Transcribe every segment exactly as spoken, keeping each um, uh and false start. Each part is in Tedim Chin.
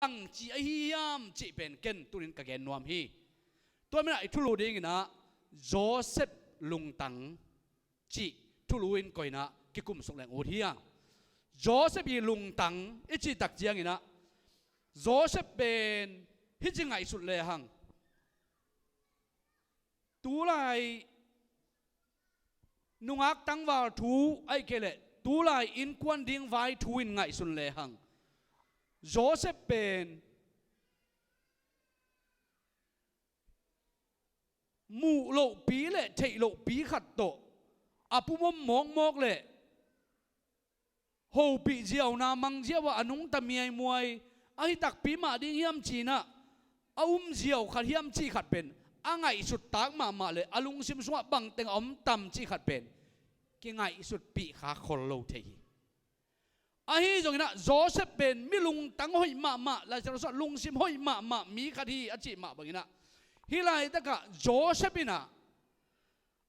bangci ahi hiam cih pen ken tunin ka gen nuam hi. Tua manin ah i thulu dingin ah Joseph lungtang cih thulu in koihin ah kikum suk leng ut hi hang. Joseph i lungtang i cih tak ciangin ah Joseph pen hih ci ngaihsut lehang tulai nungak tangval thu ahih kei leh tulai innkuan ding vai thu in ngaihsun lehang Joseph pen muh lohpi le theih lohpi khat tawh a pum om mawkmawk le hopih ziauna mang ziau ah a nungta miaimuai ahi takpi mah ding hiam ci-in ah a um ziau khat hiam cih khat pen a ngaihsut tak mahmah le a lungsim sungah bangteng a om tam cih khat pen kingaihsutpih khak khol lo thei hi. Ahi zongin ah Joseph pen mi lungtang hoih mahmah, Lai Siangtho sungah lungsim hoih mahmah mi khat hi a cih mah bangin ah hih laitakah Joseph in ah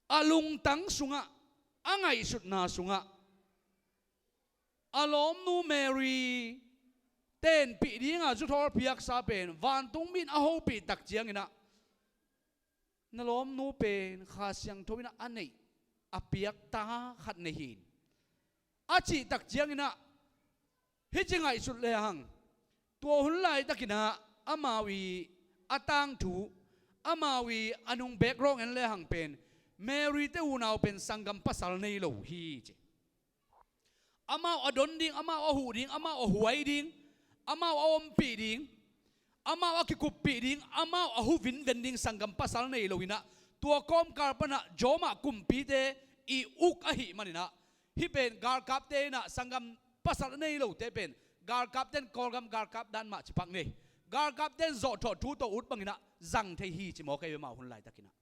a lungtang sungah a ngaihsutna sungah a lawmnu Mary tenpih dinga zuthawl phiaksa pen vantung mi in a hopih tak ciangin ah na lawmnu pen Kha Siangtho in ah a neih a piak ta khat nei hi a cih tak ciangin ah hih ci ngaihsut lehang tua hun laitakin ah amau i a tangthu amau i a nung background en lehang pen Mary te unau pen sanggam pasal nei lo hi ci. Amau a don ding, amau a huh ding, amau a huai ding, amau a ompih ding, amau a kikuppih ding, amau a hu vinven ding sanggam pasal nei loin ah tua kawmkal pan ah Roma kumpite i uk ahih manin ah hih pen galkapte in ah sanggam pasal a nei lote pen galkapte in Kawlgam galkap dan mah ci pak ni. Galkapte in zawhthawh thu tawh ut bangin ah zang thei hi ci mawk ahi ve amau hun laitakin ah.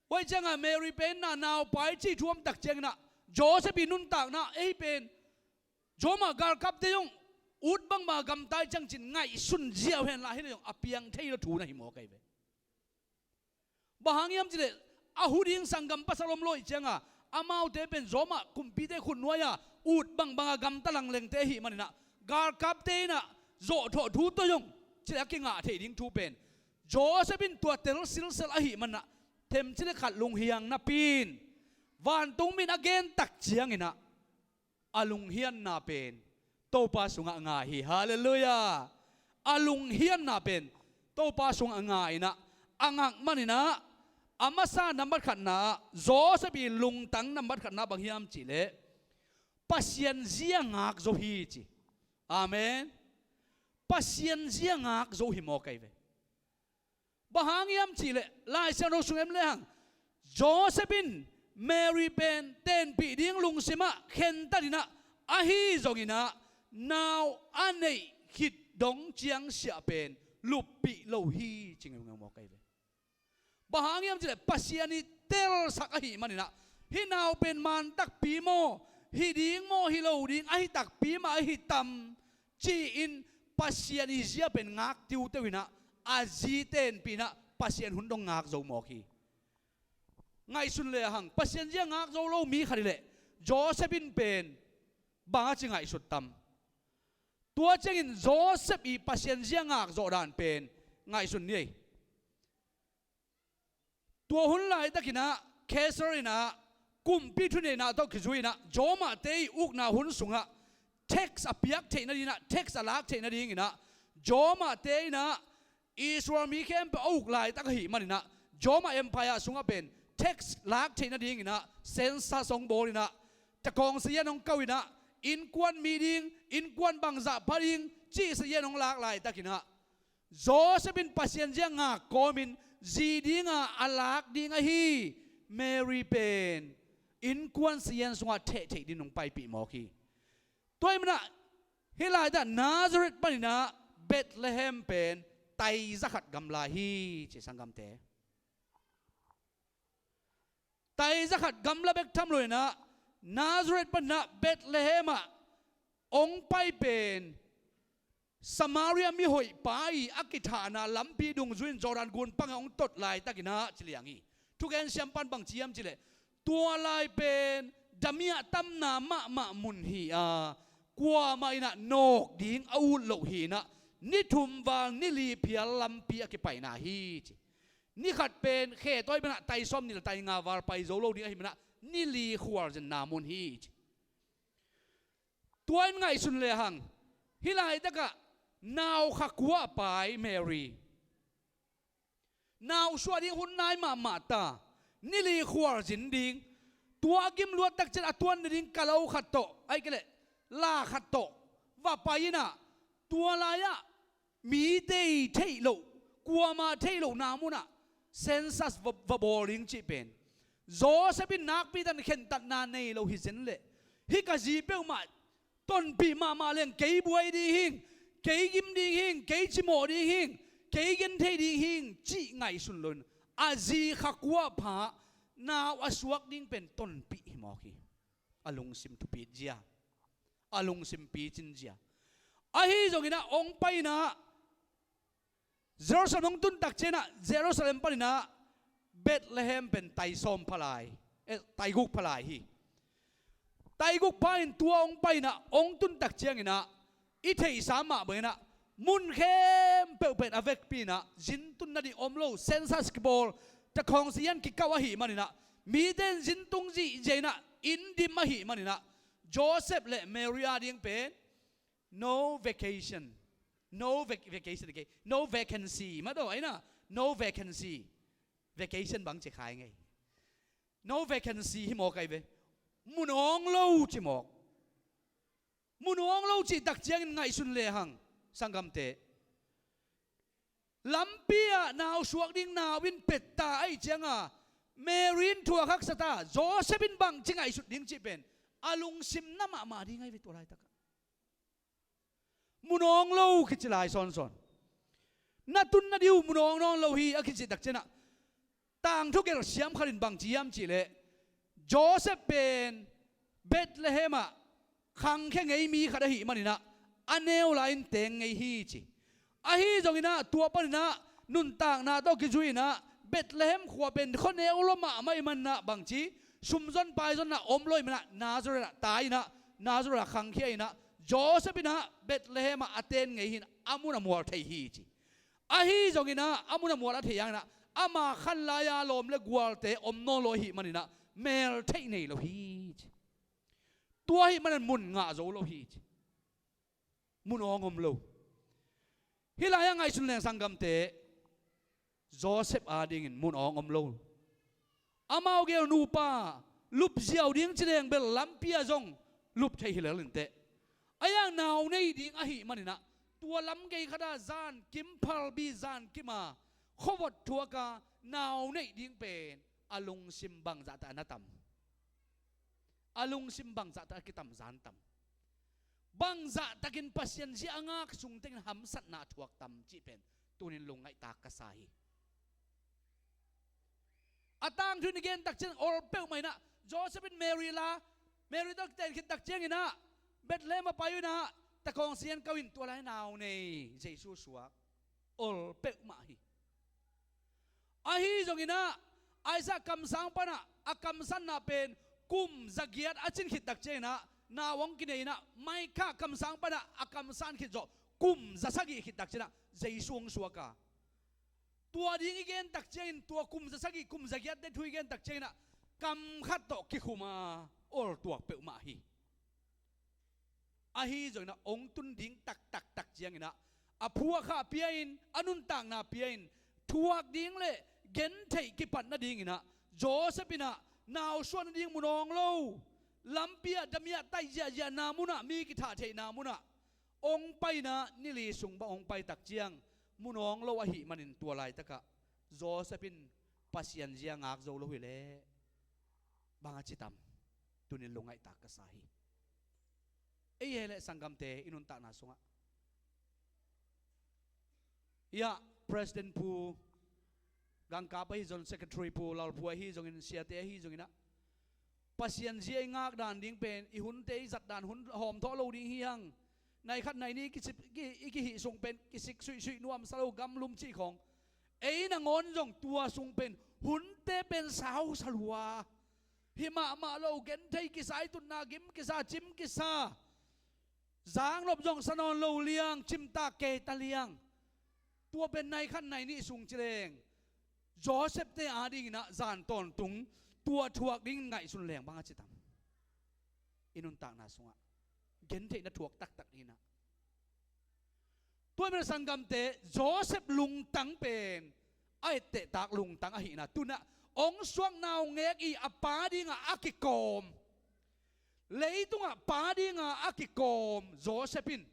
Huai ciangah Mary pen na naupai cih thu om tak ciangin ah Joseph i nuntakna ei pen Roma galkapte zong ut bangbang a gamta i ciang cin ngaihsun ziau hen la hi na zong a piang thei lo thu na hi mawk ahi ve. Bang hang hiam cih leh a hu ding sanggam pasal om lo i ciangah amaute pen Roma kumpite khutnuai a ut bangbang a gamta langlengte ahih manin ah galkapte in ah zawhthawh thu tawh zong cih leh a kingah theih ding thu pen Joseph in tua tel silsel ahih manin ah themcik le khat lunghiang napi in vantung mi in a gen tak ciangin ah a lunghianna pen Topa sungah nga hi. Halleluiah. A lunghianna pen Topa sungah nga in ah a ngak manin ah a masa nambat khatna ah Joseph i lungtang nambat khatna bang hiam cih leh Pasian zia ngak zo hi ci. Amen. Pasian zia ngak zo hi mawk ahi ve. Bang hang hiam cih leh Lai Siangtho sung en lehang Joseph in Mary pen tenpih ding lungsim ah khentat in ah ahi zongin ah nau a neih khit dong ciang siah pen luppih lo hi ci ngeungeu mawk ahi ve. Bang hang hiam cih leh Pasian i telsak ahih manin ah hih nau pen man takpi maw, hi ding maw, hi lo ding ahi takpi mah ahi tam ci-in Pasian i zia pen ngak tiuteu in ah a zi tenpih in ah Pasian hun dong ngak zo mawk hi. Ngaihsun lehang Pasian zia ngak zo lo mi khat hi leh Joseph in pen bang a ci ngaihsut tam? Tua ciangin Joseph i Pasian zia ngak zawh dan pen ngaihsun ni ei. Tua hun laitakin ah Caesar in ah kumpi thuneihna tawh kizui in ah Roma te i ukna hun sungah tax a piak theih nading in ah, tax a lak theih nadingin ah Roma te in ah Israel mi khempeuh a uk laitak ahih manin ah Roma Empire sungah pen tax lak theih nadingin ah census hong bawl in ah, takawng sazian hong kau in ah, innkuan mi ding, innkuan bangzah pha ding cih sazian hong lak laitakin ah Joseph in Pasian zia ngak kawmin zi dinga a lak ding ahi Mary pen innkuan sazian sungah theh theih ding hong paipih mawk hi. Tua ahih manin ah hih laitak Nazareth panin ah Bethlehem pen taiza khat gamla hi ci sanggamte. Taiza khat gamla bek tham lo in ah Nazareth panin ah Bethlehem ah hong pai pen Samaria mihoih pa i a kithahna lampi dungzui in Jordan gun pangah hong tot laitakin ah ci liang hi. Thugen siampan bang ci hiam cih leh tua lai pen damiah tamna mahmah mun hi a, kuamah in ah nawk ding a ut loh hi in ah, ni thum val ni li phial lampi a kipaina hi ci. Ni khat pen khe tawi banah tai sawm nilh tai nga val pai zo lo ding ahih man ah ni li khualzin na mun hi ci. Tua in ngaihsun lehang hih laitakah nau kha kua a pai Mary. Nau suah ding hun nai mahmah ta, ni li khualzin ding, tua a gim luat takciang a tuan nading ka lo khat tawh, ahih kei leh la khat tawh va pai in ah, tua lai-ah mite i theih loh, kuamah theih lohna munah census va, va bawl ding cih pen Joseph in nakpi tan khentatna nei lo hi zen leh, hih ka zi peuhmah tonpih mahmah leng kei buai ding hing, kei gim ding hing, kei cimawh ding hing, kei genthei ding hing cih ngaihsun loin a zi kha kua pha nau a suak ding pen tonpih hi mawk hi. A lungsim thupit zia, a lungsim picin zia. Ahi zongin ah hong pai in ah Jerusalem hong tun takciang ah Jerusalem panin ah Bethlehem pen tai sawm pha lai, eh, tai guk pha lai hi. Tai guk pha in tua hong pai in ah hong tun takciangin ah i theihsa mah bangin ah mun khempeuh pen a vekpi in ah zin tun nading om lo, census kibawl, takhawng sian kikauh ahih manin ah mite in zin tung zihziah in ah inn dim ahih manin ah Joseph le Mary a ding pen no vacation. No vac-, vacation, okay. No vacancy. Mah daw, ai na. No vacancy. Vacation bang ci khai ngei. No vacancy hi mawk ai ve. Mun awng lo ci mawk. Mun awng lo cih takciangin ngaihsun lehang, sanggamte. Lampi ah nau suak ding nau in petta ahih cianga Mary in thuak haksa ta, Joseph in bang ci ngaihsut ding cih pen a lungsim na mahmah ding ai ve tua laitakah. Mun awng lo kici lai sawnsawn. Na tun nading uh mun awng nawn lo hi a kicih takciangah tangthu gelh siam khat in bang ci hiam cihleh Joseph pen Bethlehem ah khangkhia ngei mi khat ahih maninah a neu lai-in teng ngei hi ci. Ahi zonginah tua paninah nuntakna tawh kizui-inah Bethlehem khua pen khuaneu lua mahmah ih maninah bangci sumzon paizonnah om lo ih manah Nazareth ah tai-inah Nazareth ah khangkhia inah Joseph inah Bethlehem ah a ten ngei hi-in a mun a mual thei hi ci. Ahi zonginah a mun a mual a thei hanginah ama khan lai-a lawm le gualte om nawn lo ahih maninah mel theih nei lo hi ci. Tua ahih manin mun ngah zo lo hi ci. Mun awng om lo. Hih lai-ah ngaihsun leng sanggamte, Joseph adingin mun awng om lo. Amau gel nupa lupziau ding ci leng bel lampi ah zong lup thei hi lel inteh. A iang nau nei ding ahih maninah tua lam gei khatah zan kim phalbi zan kim a khuavot thuaka nau neih ding pen a lungsim bangzahta na tam? A lungsim bangzahtak a kitamzan tam? Bangzahtakin Pasian zia a ngak sung tengin hamsatna a thuak tam cih pen tunin lungngaihtak ka sa hi. A tangthu in i gen takciang ol peuhmah inah Joseph in Mary la, Mary tawh kiten khit takcianginah Bethlehem a pai uh inah takawng sian kau in tua lai nau nei Jesu suak. Ol peuhmah hi. Ahi zonginah Isaac kamsang panah a kamsanna pen kum zagiat a cin khit takcianginah nau hong kinei inah Micah kamsang panah a kamsan khit zawh kum zasagih khit takcianginah Jesu hong suaka. Tua ding i gen takciangin tua kum zasagih kum zagiatte thu i gen takcianginah kam khat tawh kikhum a ol tuak peuhmah hi. Ahi zonginah ong tun ding taktak takcianginah a phuakkhah pia-in a nuntakna pia-in thuak ding le gentheih kipat nadinginah Joseph inah nausuah nading mun awng lo lampi ah damiah taih ziahziahna munah mi kithah theihna munah ong paina nili sung bang ong pai takciang mun awng lo ahih manin tua laitakah Joseph in Pasian zia ngak zo lo hileh bang a ci tam? Tunin lungngaihtak ka sa hi. Ei hei le sanggamte i nuntakna sungah iah President Pu Gangkap ahi zong, Secretary Pu Lalpu ahi zongin, siate ahi zonginah Pasian zia i ngak dan ding pen i hunte i zat dan hun hawm thawh lo ding hi hang. Nai khat nai ni i kihih sung pen kisik suihsuih nuamsa lo gamlum cih khawng ei nangawn zong tua sung pen hunte pen sausa lua hi mahmah lo, genthei kisa, i tutna gim kisa, cim kisa. Zaknop zong sa nawn lo liang, cimtak kei ta liang. Tua pen nai khat nai nih sung ci leng Joseph te adingin ah zan tawntung tua thuak dingin ngaihsun leng bang a ci tam? I nuntakna sungah gentheihna thuak taktak dingin ah. Tua ahih manin a sanggamte, Joseph lungtang pen a ettehtak lungtang ahihna, tu-in ah hong suakna hong ngek i a pa dingah a kikawm, leitungah pa dingah a kikawm Joseph in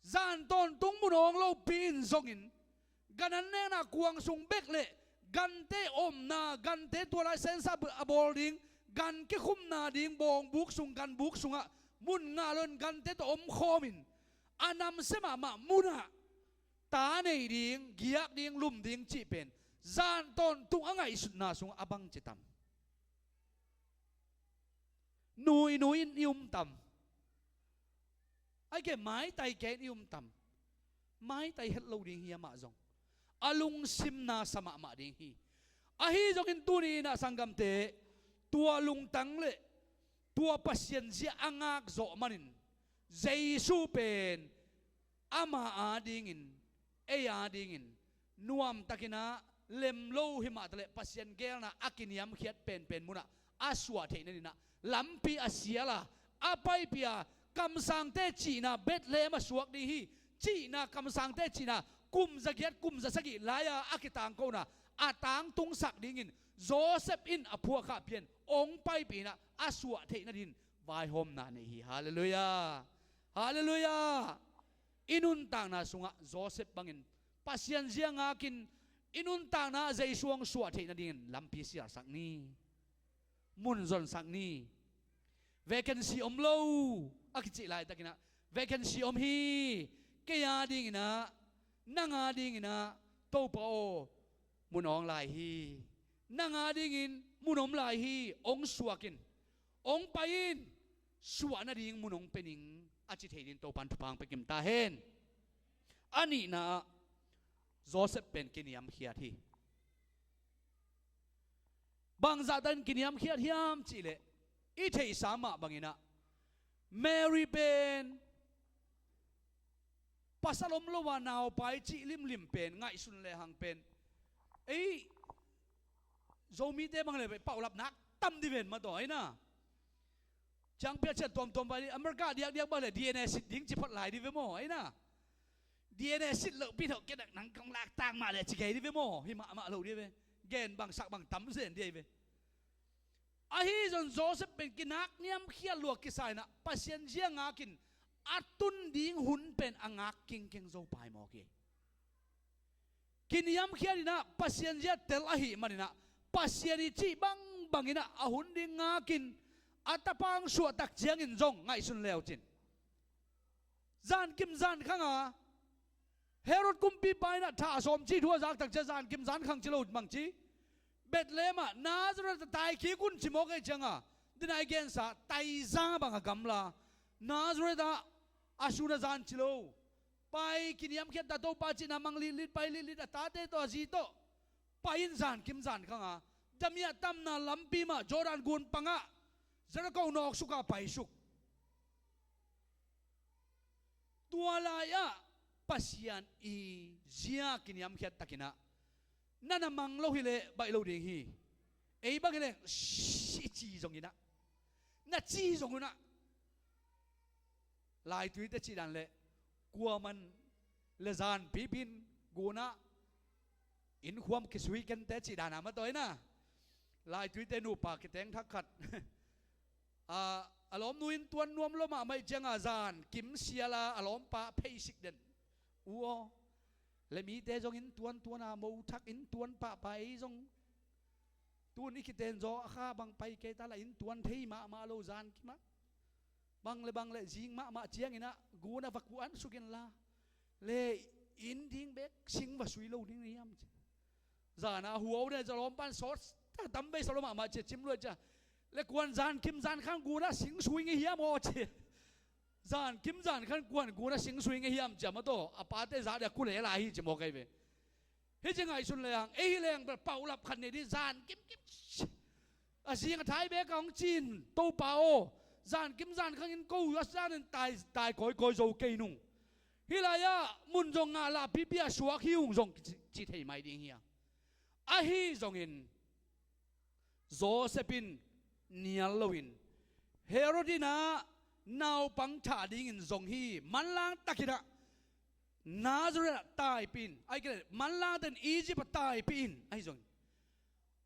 zan tawntung mun awng lopi in zongin, gan an nekna kuang sung bek le gante omna, gante tua lai sensa a bawl ding, gan kikhumna ding bawngbuk sung, ganbuk sungah mun ngah loin gante tawh omkhawmin, a namsia mahmah munah ta nei ding, giak ding, lum ding cih pen zan tawntung a ngaihsutna sungah a bang ci tam? Nui nui in i um tam? Ahih kei leh maitai kei in i um tam? Maitai het lo ding hi amah zong. A lungsim na sa mahmah ding hi. Ahi zongin tuni in ah sanggamte, tua lungtang le tua Pasian zia a ngak zawh manin Jesu pen ama adingin, ei adingin nuamtakin ah lem lo hi mah taleh Pasian geelna a kiniamkhiat penpen munah a suah theih nadingin ah lampi a sial a, a paipih a, kamsangte cihna Bethlehem a suak ding hi cihna, kamsangte cihna kum zagiat kum zasagih lai-a a kitangkona a tangtungsak dingin Joseph in a phuahkhah pia-in hong paipih in ah a suah theih nadingin vaihawmna nei hi. Halleluiah. Halleluiah. I nuntakna sungah Joseph bangin Pasian zia ngakin i nuntakna ah Jesu hong suah theih nadingin lampi sialsak ni. Mun zonsak ni. Vacancy om lo a kicih laitakin ah vacancy om hi. Kei adingin ah, nang adingin ah, Topa aw, mun awng lai hi. Nang adingin mun om lai hi. Hong suak in, hong pai in, suah nading mun hong pia ning, a ci thei dingin Topa'n thupha hong pia kim ta hen. A nihna ah Joseph pen kiniamkhiat hi. Bangzahtakin kiniamkhiat hiam cihleh, i theihsa mah bangin ah Mary pen pasal om lo a naupai cih limlim pen ngaihsun lehang pen, ei, Zomite bang le paulap nak tam di ven mah tawh, ei na. Ciangpiak ciat tuamtuam pai dih, America diakdiak bang le D N A sit ding ci phot lai di ve maw, ei na. D N A sit lohpi tawh kei nak nang kong laktak mah le ci kei di ve maw, hi mahmah lo di ve. Gen bangsak bang tam zen di ve. Ahi zong Joseph pen kinak niamkhiat lua kisa in ah Pasian zia ngakin a tun ding hun pen a ngak kingking zo pai mawk hi. Kiniamkhiat in ah Pasian zia tel ahih manin ah Pasian i cih bangbang in ah a hun ding ngakin a tapa hong suah tak ciangin zong ngaihsun le uh cin. Zankim zankhang a Herod kumpipa in ah thah sawm cih thu a zak tak ciang zankim zankhang ci lo bang ci. Bethlehem ah Nazareth ah tai kik un ci mawk ei ciang a, dina i gensa taiza bang a gamla Nazareth ah a sun a zan ci lo. Pai kiniamkhiat ta, Topa cihna mang litlit, pai litlit a tate tawh a zi tawh. Pai in zankim zankhang a damiah tamna lampi mah Jordan gun pangah Jericho nawksuk a paisuk. Tua lai-ah Pasian i zia kiniamkhiat takin ah na na mang lo hileh baih lo ding hi. Ei bang hileh shh i ci zongin ah, na ci zong un ah, laituite cih dan leh kuaman le zan pipi in gun ah innkhuam kisui kente cih dan a matawi na. Laituite nupa kiteng thak khat a, a lawmnu inntuan nuam lo mahmah ih cianga zankim siala a lawmpa pheisik den. U aw, le mite zong inntuan tuana mo thak inntuan pahpah, ei zong tun i kiten zaw a kha bang pai kei ta la inntuan thei mahmah lo zankim ah. Bang le bang le zing mahmah ciangin ah gun a va kuan suk inla le inn ding bek sing va sui lo ding na hiam ci. Zana huau ne zalawm pan sawt ta tam bei sa lo mahmah cia cim luat cia. Le kuan zankim zankhang gun a sing sui nge hiam aw cia. Zankim zankhan kuan gun a sing sui nge hiam cia mataw a pate zah dia kule la hi ci maw kei ve. Hih ci ngaihsun le hang ei hi leng bel paulap khat nei dih zankim kim a zing a thai bek a hong cin Topa aw. Zankim zankhangin ko a zanin tai, tai kawikawi zo kei nung. Hih lai-ah mun zong ngah lah pipi a suak hi ung zong ci, ci thei mai ding hi a. Ahi zongin Joseph in nial loin Herod in ah naupang thah dingin zong hi, manlang takin ah Nazareth ah taipih in, ahih kei leh manlang takin Egypt ah taipih in, ahi zongin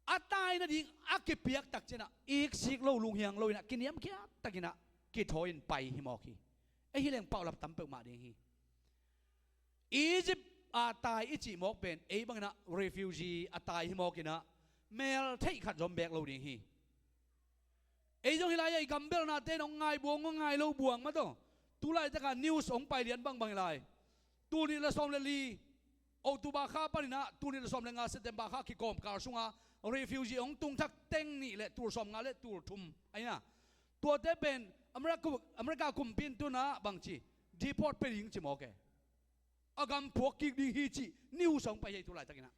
a tai nading a kipiak takciangin ah iksik lo, lunghiang loin ah kiniamkhiat takin ah kithawi in pai hi mawk hi. Ei hi leng paulap tam peuhmah ding hi. Egypt a tai i cih mawk pen ei bangin ah refugee a tai hi mawkin ah mel theih khat zom beek lo ding hi. Ei zong hi lai-ah i gambelnate in hong ngai buang, hong ngai lo buang mah tawh. Tu laitaka news hong pai lian bangbang hi lai. Tul nih le sawm le li October kha panin ah tul nih le sawm le nga September kha kikawmkal sunga refugee hong tungthak teng nih le tul sawm nga le tul thum ahi na. Tuate pen America, America kumpi in tu-in ah bangci deport pia ding ci mawk e. A gam phuak kik ding hi cih news hong pai hi ei tu laitakin ah.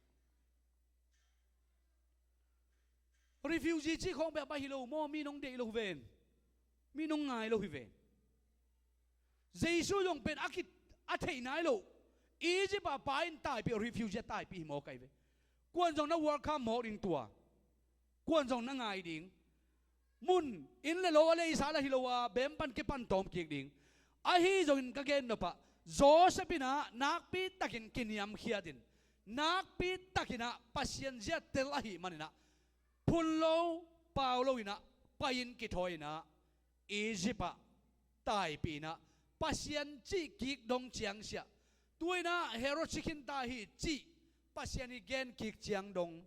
Refugee cih khawng bek a baih hi lo maw, mi nong deih lo hi ven. Mi nong ngai lo hi ven. Jesu zong pen a ki, a theih nai lo. Egypt ah pa in taipih, refugee a taipih hi mawk ahi ve. Kuan zong na welcome mawk ding tua. Kuan zong na ngai ding. Mun, inn le lo a leisa la hi lo a, bem pan kipan tawm kik ding. Ahi zongin ka gen nop ah Joseph in ah nakpi takin kiniamkhiat in, nakpi takin ah Pasian zia tel ahih manin ah phun lo, pau lo in ah pai-in kithawi in ah Egypt ah taipih in ah Pasian cih kik dong ciang siah, tu-in ah Herod si khin ta hi cih Pasian i gen kik ciang dong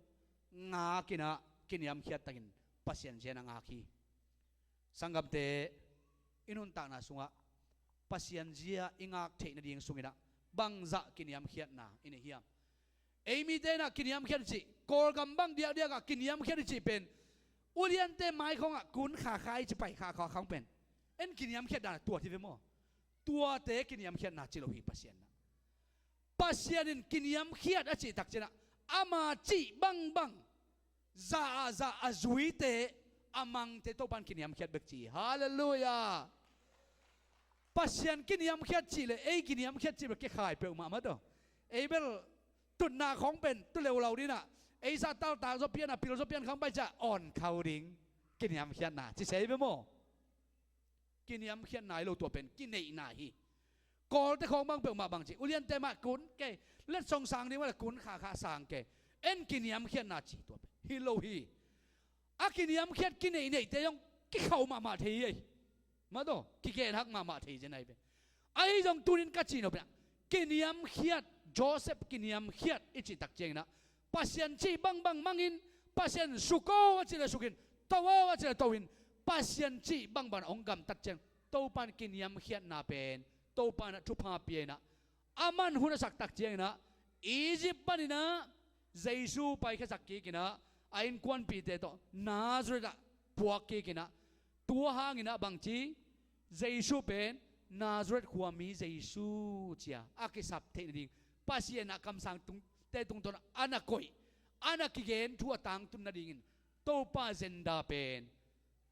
ngak in ah kiniamkhiat takin Pasian zia in a ngak hi. Sanggamte, i nuntakna sungah Pasian zia i ngak theih nading sungin ah bangzah kiniamkhiatna i nei hiam? Ei mite in ah kiniamkhiat i cih, Kawlgam bang diakdiak ah kiniamkhiat i cih pen uliante mai khawngah kun kha kha i ci pai kha kha khawng pen en kiniamkhiat dan a tuat hi ve maw? Tuate kiniamkhiatna ci lo hi Pasian in ah. Pasian in kiniamkhiat a cih takciang ah ama cih bangbang za ah za a zuite, a mangte Topa in kiniamkhiat bek ci hi. Halleluiah. Pasian kiniamkhiat cih le ei kiniamkhiat cih bel kikhai peuhmah mah tawh. Ei bel tutna khawng pen tu leulau ding ah ei sa taltak zaw pian a pil zaw pian khawng pai ciah awn khau ding. Kiniamkhiatna ci se hi ve maw? Kiniamkhiatna hi lo, tua pen kineihna hi. Kawlte khawng bang peuhmah bangci uliante mah kun kei, letsong sang ding mah le kun kha kha sang kei, en kiniamkhiatna ci tua pen hi lo hi. A kiniamkhiat kineihneihte zong kikhauh mahmah thei hi. Mah tawh kigenhak mahmah thei zen ahi pen. Ahi zong tunin ka cih nop in ah kiniamkhiat, Joseph kiniamkhiat i cih takciangin ah Pasian cih bangbang mangin, Pasian suk o a cih le sukin, to o a cih le toin, Pasian cih bangbang hong gamtat ciang Topa in kiniamkhiatna pen Topa in ah thupha pia in ah, a man hun a sak takciangin ah Egypt panin ah Jesu paikhia sak kik in ah a innkuanpihte tawh Nazareth ah puak kik in ah, tua hangin ah bangci Jesu pen Nazareth khuami Jesu cia a kisap theih nading Pasian ah kamsang tung, te tungtawn a na koih, a na kigen thu a tangtun nadingin Topa agenda pen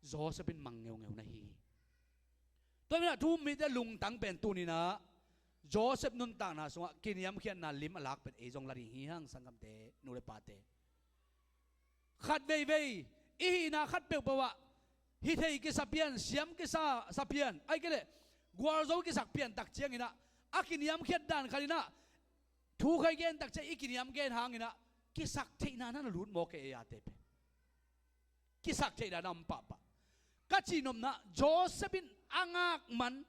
Joseph in mang ngeungeu na hi. Tua manin ah thu um mite lungtang pen tunin ah Joseph nuntakna sungah kiniamkhiatna lim a lak pen ei zong la ding hi hang, sanggamte, nu le pate. Khat veivei i hihna khat peuhpeuh ah hithei kisa pian, siam kisa sa pian, ahih kei leh gualzo kisak pian takciangin ah a kiniamkhiat dan khat in ah thu khat i gen takciang i kiniam gen hangin ah kisak theihna na na lut mawk e, ei ate pen. Kisak theihna na om pahpah. Ka cihnopna, Joseph in a ngak man,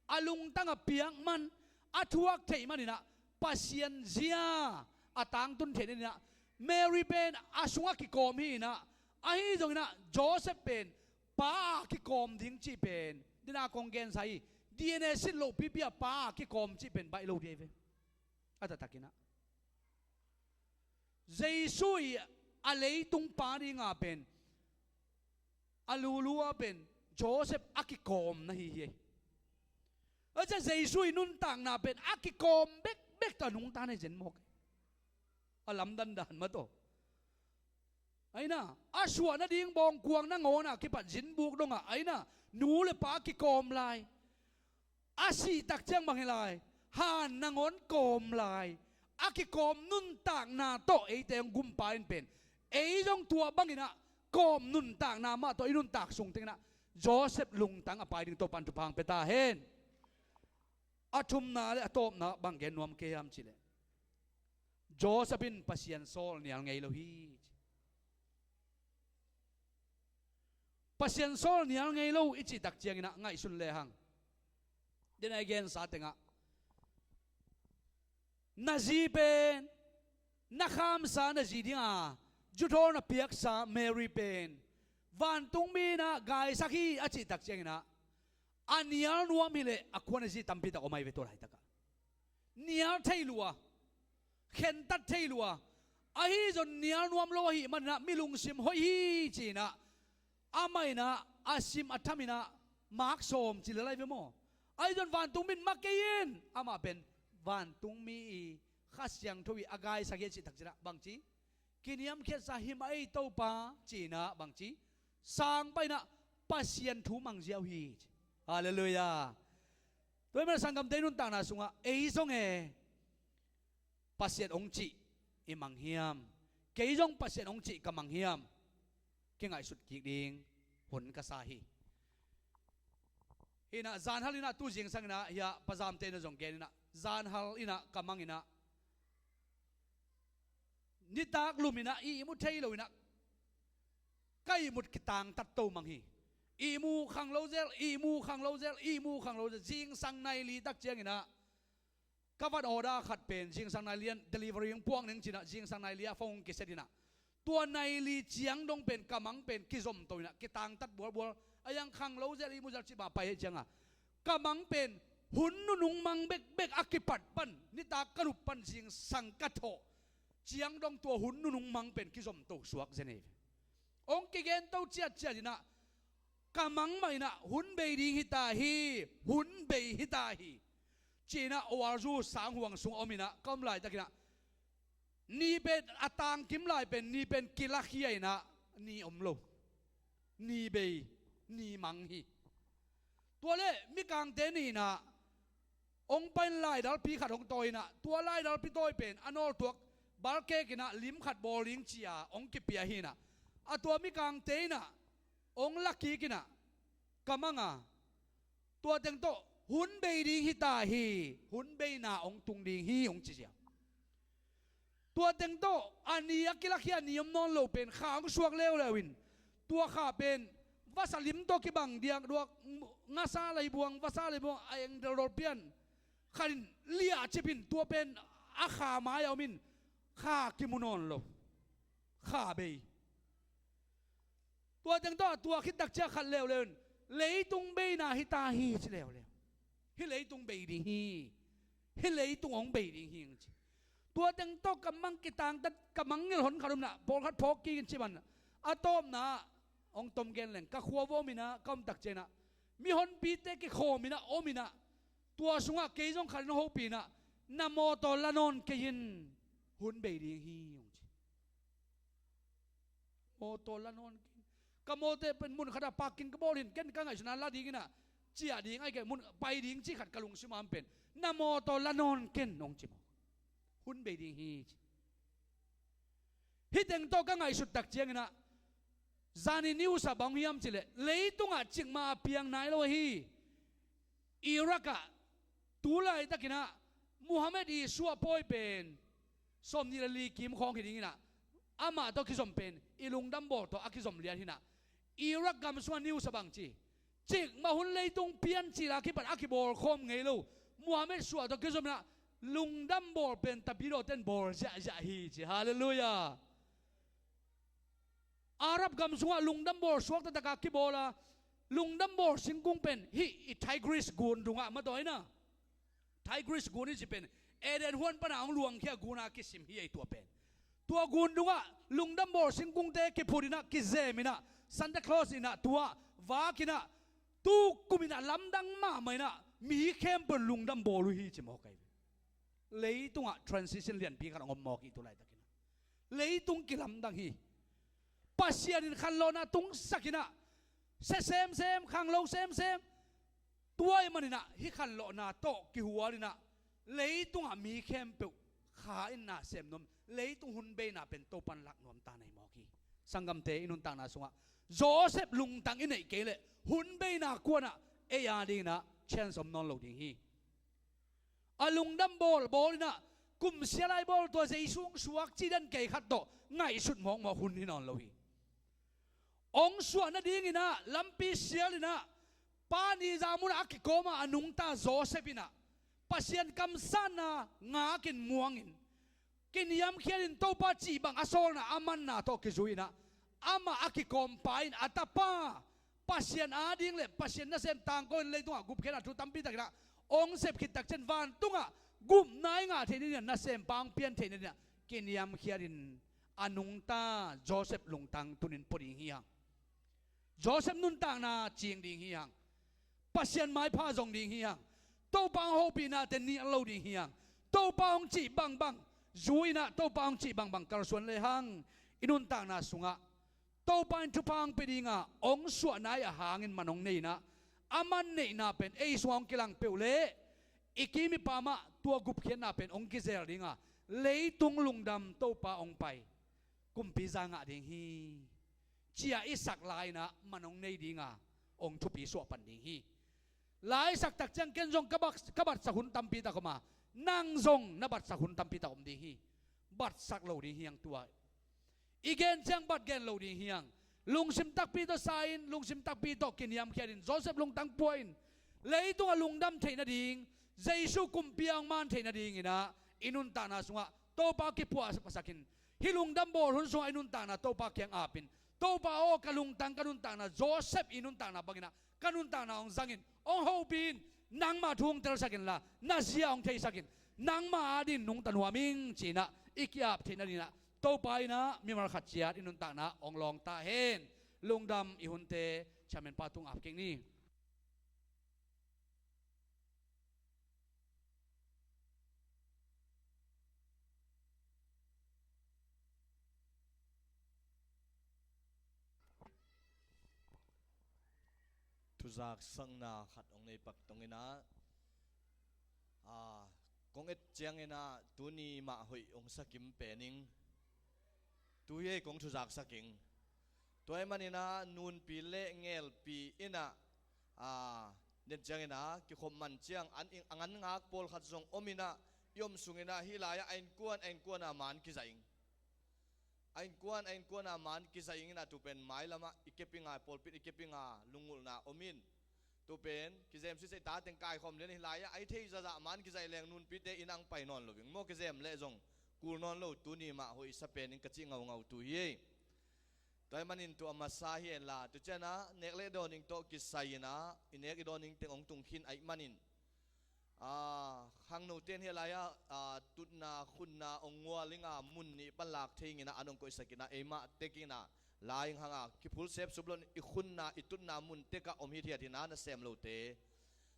a lungtang a piak man, a thuak theih manin ah Pasian zia a tangtun theih nadingin ah Mary pen a sungah kikawm hi in ah, ahi zongin ah Joseph pen pa a kikawm ding cih pen, dena kong gensa hi, D N A sit loh pipi a pa a kikawm cih pen baih lo ding hi ve. A taktakin ah Jesu i a leitung pa dinga pen a lulu a pen Joseph a kikawm na hi hi. A cia Jesu i nuntakna pen a kikawm bekbek tawh a nungta na hi zen mawk. A lamdang dan mah tawh. Aina, a suah nading bawngkuang nangawn a kipat zinbuk dongah, aina, Nu le pa kikawm lai. A sih tak ciang bang hi lai. Han nangawn kawm lai. A kikawm nuntakna tawh eite hong gumpa in pen, ei zong tua bangin ah kawm nuntakna mah tawh i nuntak sung tengin ah Joseph lungtang a pai ding Topa'n thupha hong pia ta hen. A thumna le a tawpna bang gen nuam kei hiam cih leh, Joseph in Pasian sawl nial ngei lo hi. Pasian sawl nial ngei lo i cih tak ciangin ah ngaihsun lehang, den a i gensa tengah, na zi pen, na khamsa na zi dinga juthawl na piaksa Mary pen vantungmi in ah gaisak hi a cih tak ciangin ah, a nial nuam hi leh a khua na zi tampi tak om ahi ve tua laitakah. Nial thei lua, khentat thei lua. Ahi zong nial nuam lo ahih manin ah mi lungsim hoih hi ci-in ah, amah in ah a sim a tham in ah mak sawm ci le lai ve maw. Ahi zong vantungmi in ma kei in, amah pen vantungmi i Kha Siangtho i a gaisak hi a cih tak ciangin ah bangci, kiniamkhiatsa hi mah ei Topa ci-in ah bangci, sang pai in ah Pasian thu mang ziau hi ci. Halleluiah. Tua ahih manin ah sanggamte nuntakna sungah ei zong e Pasian hong cih i mang hiam? Kei zong Pasian hong cih ka mang hiam? Kingaihsut kik ding hun ka sa hi. Hi in ah zanhal in ah tu zingsang in ah hiah Pa Zamte in ah zong gen in ah, zanhal in ah ka mang in ah, nitak lum in ah ihmu thei lo in ah ka ihmut kitangtat to mang hi. Ihmu khang lo zel, ihmu khang lo zel, ihmu khang lo zel. Zingsang nai li tak ciangin ah ka vat order khat pen zingsang nai li-in delivery hong puak ning ci-in ah zingsang nai li-a phone hong kiset in ah, tua nai li ciang dong pen ka mang pen kizom to in ah kitangtat bualbual. A iang khang lo zel, ihmu zel cih mah pai hi ciang a, ka mang pen hun nunung mang bekbek a kipat pan, nitak ka lup pan zingsang ka thawh ciang dong tua hun nunung mang pen kizom to suak zen hi. Hong kigen to ciatciat in ah, ka mang mah in ah hun bei ding hi ta hi, hun bei hi ta hi ci-in ah O R U sanghuang sung a om in ah ka om laitakin ah, ni pen a tangkim lai pen ni pen kilakhia in ah ni om lo. Ni bei, ni mang hi. Tua leh Mikangte nih in ah hong pai in laidalpi khat hong tawi in ah, tua laidalpi tawi pen a nawltuak balkek in ah lim khat bawl ding ci-a hong kipia hi in ah, a tua Mikangte in ah hong la kik in ah ka mang a, tua teng tawh hun bei ding hi ta hi, hun beina hong tung ding hi hong ci ziau. Tua teng tawh a ni a kilakhia ni om nawn lo pen kha hong suak leuleu in, tua kha pen vasa lim tawh kibang diak duak, ngasa leibuang, vasa leibuang a eng deldol pian khat in liahcip in, tua pen a kha mai a om in kha kimu nawn lo. Kha bei. Tua teng tawh a tua khit tak ciang khat leuleu in leitung beina hi ta hi ci leuleu. Hih leitung bei ding hi. Hih leitung hong bei ding hi hong ci. Tua teng tawh ka mang kitangtat, ka mang ngilh hon khat om in ah pawlkhat phawk kik in ci man a, a tawpna ah hong tom gen leng, ka khua va om in ah ka om tak ciang in ah mihonpite kikhawm in ah om in ah, tua sungah kei zong khat in hong hopih in ah, na mawtaw la nawn kei in, hun bei ding hi hong ci. Mawtaw la nawn kei in. Ka mawtaw pen mun khatah parking ka bawl hi in, ken ka ngaihsutna la ding in ah, ciah ding ahih kei leh mun pai ding cih khat ka lungsim ah om pen, na mawtaw la nawn kei in hong ci maw. Hun bei ding hi ci. Hih teng tawh ka ngaihsut tak ciang in ah, zani news ah bang hiam cih leh, leitungah cikmah a piang nai lo ahi Iraq ah tu laitakin ah Muhammad i suahpawi pen sawmnih le li kim khawng hi ding in ah, amah tawh kizom pen i lungdam bawl tawh a kizom lian hi in ah, Iraq gam sungah news ah bang ci, cikmah hun leitung piancil a kipat a kibawlkhawm ngei lo Muhammad suah tawh kizom in ah, lungdam bawl pen Tabidawte in bawl ziahziah hi ci. Halleluiah. Arab gam sungah lungdam bawl suak taktak a kibawl a, lungdam bawl singkung pen hih i Tigris gun dungah mataw in ah, Tigris gun i cih pen Eden huan pan a hong luangkhia gun a kisim hi ei tua pen. Tua gun dungah lungdam bawl singkungte kiphut in ah, kizem in ah, Santa Claus in ah tua vak in ah, tu kum in ah lamdang mahmah in ah mi khempeuh in lungdam bawl uh hi ci mawk ahi. Leitungah transition lianpi khat hong om mawk hi tu laitakin ah. Leitung kilamdang hi. Pasian in khanlawhna tungsak in ah, Sia semsem, khanglo semsem. Tua ahih maninah hih khanlawhna tawh kihualinah leitungah mi khempeuh kha in na sem nuam, leitung hun beina pen Topan lak nuam ta na hi mawk hi. Sanggamte, i nuntakna sungah Joseph lungtang i neih kei leh hun beina kuanah ei a dinginah chance om nawn lo ding hi. A lungdam bawlbawl inah kumsia lai bawl tua Jesu hong suak cih dan kei khat tawh ngaihsut mawkmawk hun hi nawn lo hi. Hong suah nadinginah lampi sialinah pani za munah a kikawma a nungta Joseph inah Pasian kamsanna ngakin muangin kiniamkhiatin Topa cih bang a sawlna a manna tawh kizui inah amah a kikawmpa in a tapa Pasian ading le Pasian nasem tangko in leitungah gupkhiatna thu tampi takinah hong sep khit takciang vantungah gupna i ngah theih nadinah nasempa hong pian theih nadinah kiniamkhiatin a nungta Joseph lungtang tunin pua ding hi hang. Joseph nuntakna cing ding hi hang. Pasian maipha zong ding hi hang. Topa hong hopihna te nial lo ding hi hang. Topa hong cih bangbang zui inah Topa hong cih bangbang kalsuan lehang i nuntakna sungah Topa in thupha hong pia dinga hong suahna i a hangin man hong nei inah a man neihna pen ei sungah hong kilang peuh leh i kim i pamah tua gupkhiatna pen hong kizel dinga leitung lungdam Topa hong pai kumpi za ngah ding hi. Cia i sak lai inah man hong nei dinga hong thupi suah pan ding hi. Lai sak takciang ken zong ka bat, ka batsak hun tampi tak om a, nang zong na batsak hun tampi tak om ding hi. Batsak lo ding hi hang tua. I gen ciang bat gen lo ding hi hang. Lungsim takpi tawh sa in, lungsim takpi tawh kiniamkhiatin Joseph lungtang pua in leitungah lungdam theih nading, Jesu kumpi a hong man theih nadinginah i nuntakna sungah Topa kipuahpasakin hih lungdam bawl hun sungah i nuntakna Topa kiang apin Topa aw ka lungtang ka nuntakna Joseph i nuntakna banginah ka nuntakna hong zangin hong hopih in nangma thu hong telsak inla na zia hong theisak in nangma adin nungta nuam ing ci-inah i ki-ap theih nadinginah Topa inah mimal khat ciat i nuntakna hong lawng ta hen. Lungdam i hunte chairman pa tung ap kik ni. Thuzaksakna khat hong nei pak tong inah, a, kong et cianginah tuni mah hoih hong sakim pen ing. Tu hi ei kong thuzaksak ing. Tua ahih maninah nunpi le ngelpi inah, a, den cianginah kikhop man ciang an, a ngan ngak pawlkhat zong om inah i om sunginah hih lai-ah a innkuan a innkuana man kizaih ing. A innkuan a innkuana man kizaih ing inah tu pen mailamah i kep ing a, pawlpi in i kep ing a, lunggulhna om in. Tu pen kizem sisei ta teng kaikhawm lian hih lai-ah a i thei zahzah man kizaih leng nunpite inn ah hong pai nawn lo ing maw, kizem leh zong kul nawn lo. Tuni mah hoih sa pen ing ka cih ngaungau tu hi ei. Tua ahih manin tu a masa hi henla, tu cianah nek le dawn ing tawh kisai inah i nek i dawn ing teng hong tung khin ahih manin, a, khangnote in hih lai-ah, a, tutna khunna hong ngual ing a, mun nih pan lak thei ing inah an hong koihsak inah eimah tek ing inah la ing hang a, kiphulsep sup loin i khunna i tutna mun tekah om hithiat hi inah nasem lote.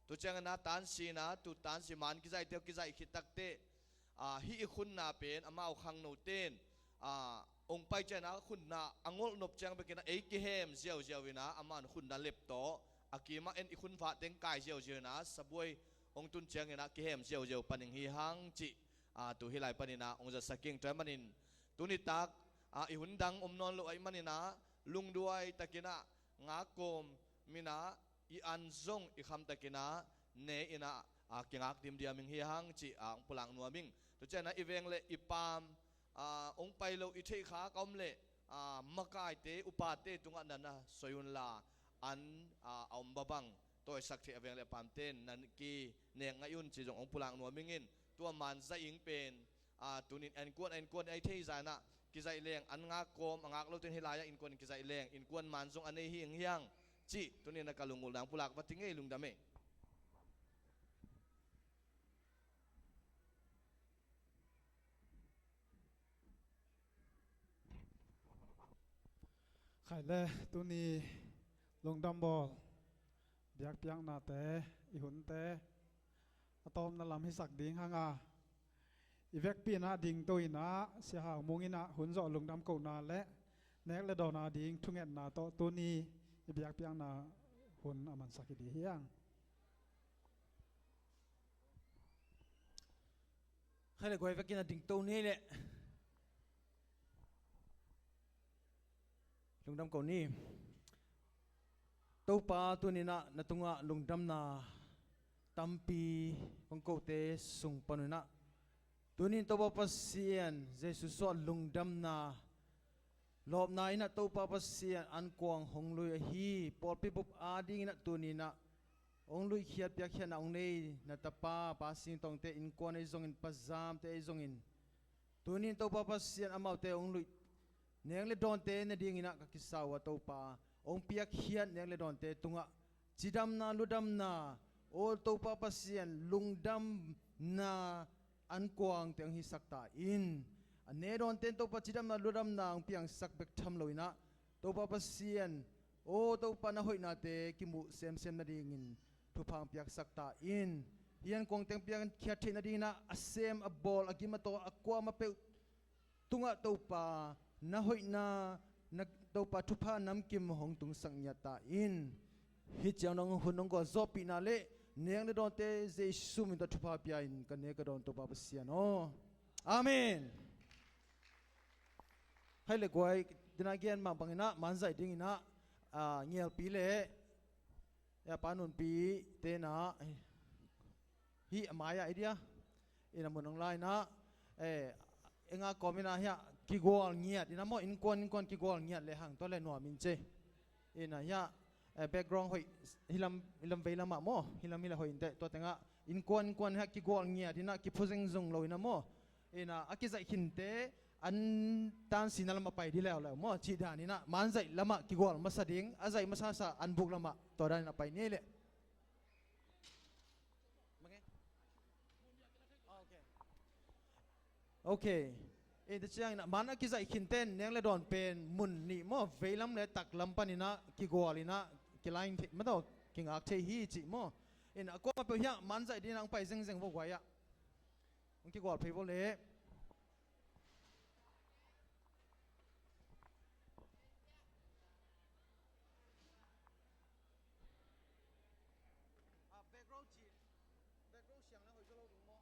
Tu cianginah tansi inah tu tansi man kizaihte kizaih khit takteh, a, hih i khunna pen amau khangnote in, a, hong pai cianginah khunna a ngolh nop ciang bekinah ei kihem ziauziau inah amah in khunna lep tawh a kimah en i khunfah teng kai ziauziau inah sabuai hong tun cianginah kihem ziauziau pan ing hi hang cih, a, tu hih lai paninah hong zatsak ing. Tua ahih manin tuni tak, a, i hun dang om nawn lo ahih maninah lungduai takinah ngak kawm inah i an zong i kham takinah ne inah, a, kingak dimdiam ing hi hang cih, a, hong pulak nuam ing. Tu cianah i veng le i paam, a, hong pai lo i theih khak a om leh, a, makaite upate tungah na na soi unla an, a, a om babang tawisak theih a veng le a paamte in na kinek ngaih un cih zong hong pulak nuam ing in. Tua man zaih ing pen, a, tunin a innkuan a innkuan a i thei zah inah kizaih leng an ngak kawm, a ngak lote in hih lai-ah innkuan in kizaih leng innkuan man zong a nei hi ing hi hang cih tunin a ka lunggulhna hong pulak va ti ngei. Lungdam ei. Khai le tuni lungdam bawl biakpiaknate, i hunte a tawpna lam hisak ding hang a, i vekpi inah dingto inah Sia Hau Mung inah hun zawh lungdam kohna le nek le dawn a ding thungetna tawh tuni i biakpiakna hun a mansak hi ding hi hang. Khai le guai vekin a dingto ni leh lungdam ko ni. Topa, tuni-in ah na tungah lungdamna tampi kong kote sung panin ah, tuni-in Topa Pasian, Jesu suah lungdamna lawpna in ah Topa Pasian ankuang hong lui ahi pawlpi bup adingin ah tuni-in ah hong luikhiat piakkhiatna hong nei na tapa Pa Sing Tongte innkuan ahi zongin, Pa Zamte ahi zongin, tuni-in Topa Pasian amaute hong luih nek le dawnte nadingin ah ka kisa uh a, Topa, hong piakkhiat nek le dawnte tungah cidamna, ludamna, aw Topa Pasian, lungdamna ankuangte hong hisak ta in. A nek dawnte in Topa cidamna, ludamna hong piangsak bek tham loin ah, Topa Pasian, aw Topa, na hoihnate kimuh semsem nadingin thupha hong piaksak ta in. Hih ankuangte hong piakkhiat theih nadingin ah a sem, a bawl, a gim, a tawh, a kuamah peuh tungah Topa na hoihna, na Topa thupha namkim hong tungsak ngiat ta in. Hih ciang nong hun nong gualzawhpihna le nek le dawnte Jesu min tawh thupha pia-in ka nek ka dawn Topa Pasian aw. Amen. Hai le guai, tena gen mah bangin ah manzaih dingin ah, ah, Ngialpi le, ya, Pa Nunpi tena, hih a mai-ah i dia, ina mun hong lai-in ah, eh, enga kawmin ah hiah kigual ngiat ina maw, innkuan innkuan kigual ngiat le hang tua le nuam in ci. Ina hiah, eh, background hoih, hilam, hilam veilamah maw, hilam hila hoih inteh, tua tengah innkuan innkuan hiah kigual ngiat ina kiphu zengzung lo ina maw. Ina a kizaih khinte an tansina lamah pai dih leuleu maw, cih dan ina manzaih lamah kigual masa ding, a zaih masasa an buk lamah tua dan ina pai ni leh. Okay. Ina ciang ina man a kizaih khinten nek le dawn pen mun nih maw, veilam le taklam pan ina kigual ina kilain thei, mataw, kingak thei hi cih maw. Ina a kuamah peuh hiah manzaih ding ina hong pai zengzeng vo guai ah. Hong kigual phei vo le. Ah, background ci, background siang na hoih zo lo ding maw?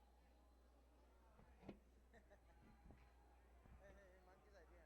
Hei, hei, hei, man kizaih ding.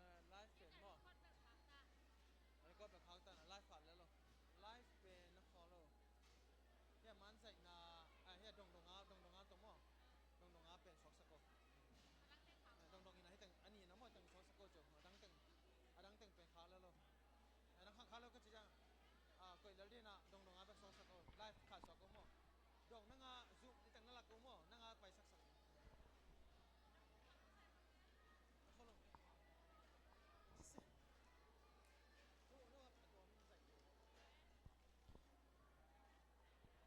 Eh, live pen maw? Record bek khak ta na, live khat le lo. Live pen na khawl lo. Hiah manzaihna, ah, hiah dongdong a, dongdong a tawh maw? Dongdong a pen suaksak ko. Ah, dongdong ina hih teng, a ni ina maw, teng suaksak ko cio. A dang teng, a dang teng pen khak le lo. A dang khak, khak le lo ka ci ciang. Ah, koih lel dih ina, dongdong a bek suaksak ko. Live khat suak ko maw? Dong, nang a Zoom, i teng na lak ko maw? Nang a paisaksak.